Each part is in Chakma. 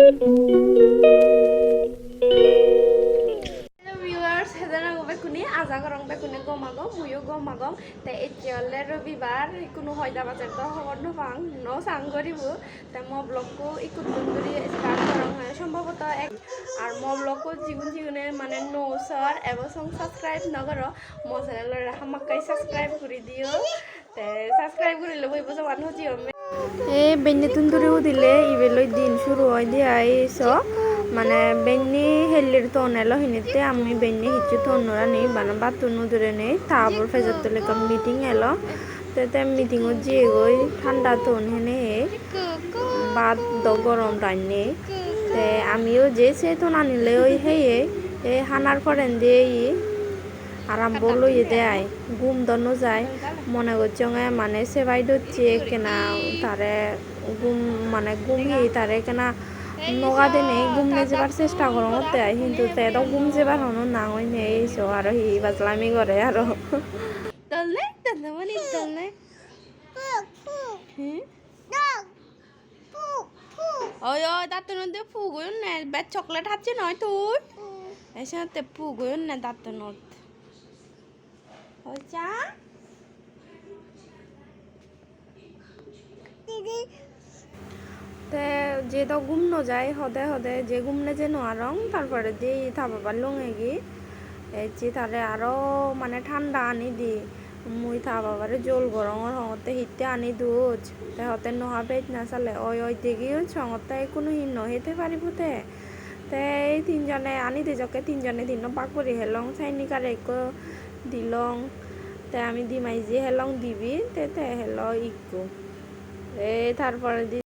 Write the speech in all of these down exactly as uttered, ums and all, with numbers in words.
Hello viewers, hejan ago bekkune, aja gorong bekkune gom ago, muiyo gom agong. Te ecche ole robibar, ikkunu hoida bajer do hobor no pang, no sang guribo. Te mo vlog-ko ikkuttun guri start gorong, mane sombhoboto ek, ar mo vlog-ko jigun jigune mane no sor, ebo song subscribe no goro, mo channel-ore hamakkai subscribe guri diyo. Te subscribe gurile bo ibo joban hoji homme. E bennetun duri udile ibe loi din suru oi de ai so. Mane benni hellir ton elo hinette ami benni hissu ton nw rani bana battun udure nei. Ta abor pejot tole ekkan meeting elo. Te, te meeting-ot jiyegoi thanda ton hene he. Bhat do gorom rannei. Te amiyo je se tonani loi heye. E hanar porendi ei arambo loye de ai. Gum do no jai. Mone gocchonge mane sebai docche ekkena tare gum, mane gum hi tare ekkena no gadene gum nejebar chesta gorongotte ai, hintu te do gum jebar hono nang oi nei, so aro hi hi bajlami gore aro. Dol ne? Dol ne mani? Dol ne? Hmm? Oi, oi, dattunot de pu goyonne, bej chocolate hacche noi tui? Ei senotte pu goyonne dattunot. Oi cha? Te je do gum no jai hode hode, je gum neje no arong, tar poredi ta babar lungegi. Ecche tare aro mane thanda ani di. Mui ta babare jol gorongor, hongotte hitte ani doj. Te hotte no ha bej na sale, oi oi degeyoj, hongotte ekkunu hi no hete paribo te. Te ei tinjone ani dijokke, tinjone tinno bak guri helong, saini gare ekko dilong. Te ami di maiji helong dibe, te te helo ikko. Te tar poredi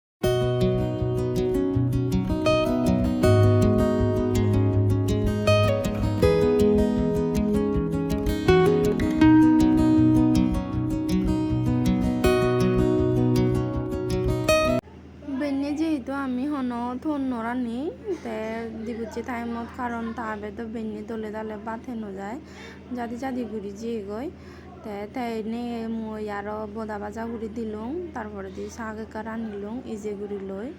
Benne jehetu ami hono ton nw rani, te dibucche time-ot, karon ta abe do benne dole dale bhat hei nw jai, jadi jadi guri jeyegoi. Te, te ene mui aro boda baja guri dilung, tar poredi sag ekka ranilung ije guri loi.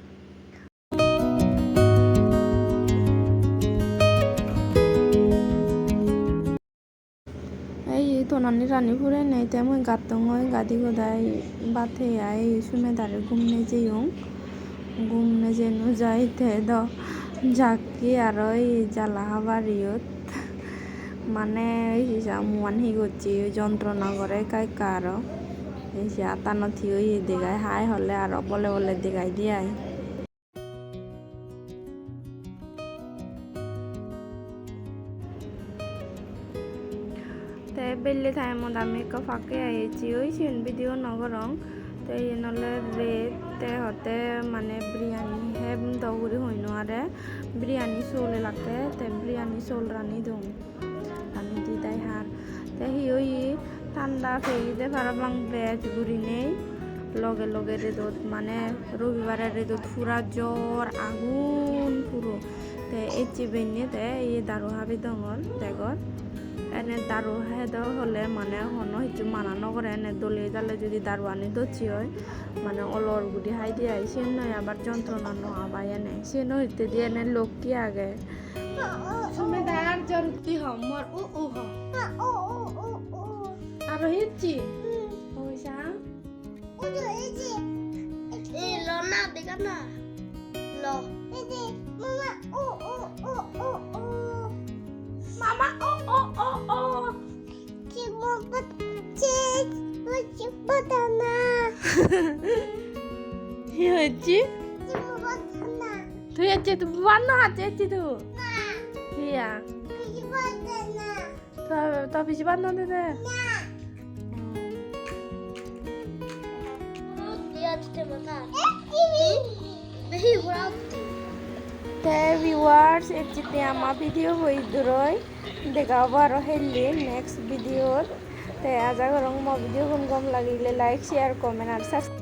Ei tonani rani purenei te mui gattongoi, gadi godai bhat hei ai sumedare gum nejeyong. Gum nejei nw jai te do jakke aro ei jala habar iyot. Mane ei je ja muan hi gocche, oi jontrona gore ekka ekka aro. Ei je attanot hi oye degai, hai hole aro bole bole degai de ai. Te belle time-ot ami ekka pakke ai ecche oi, siyen video no gorong. Te iyen ole ret, te hotte mane biryani hem do guri hoi no are, biryani sol elakke, te biryani sol rani dong. Pani di dai har. Te hi oye, thanda peye de parapang bej gurinei. Loge loge redot, mane robibare redot pura jor agun puro. Te ecche benne te ye daru habidongor degor. Ene daru hedo hole mane hono hissu mana nw gore, ene dole dale judi daruani docche oi, mane olor guri hai de ai, siyen noi abar jontrona nw abai ene. Siyeno hittedi ene lokki age. Sumedar jor utti ho, mor u u ho. Aro hicchi? Oi sa? Ei lo na, dega na. Lo. Mama, o, o, o, o, o. Mama, o, o, o, o. Chimo bat-, chi-, chi-, batana. Hi hoychi? Chimo batana. Tui ecche tu buan no hacche ecche tu? Na. Hiya? Chimo batana. To, to biji bat no de de? Na. Hmm. Te viewers, ecche te ama video bo iddur oi. Dega obo aro helle next video-t. Te aja gorong mo video gun gom lagile like, share, comment ar subscribe.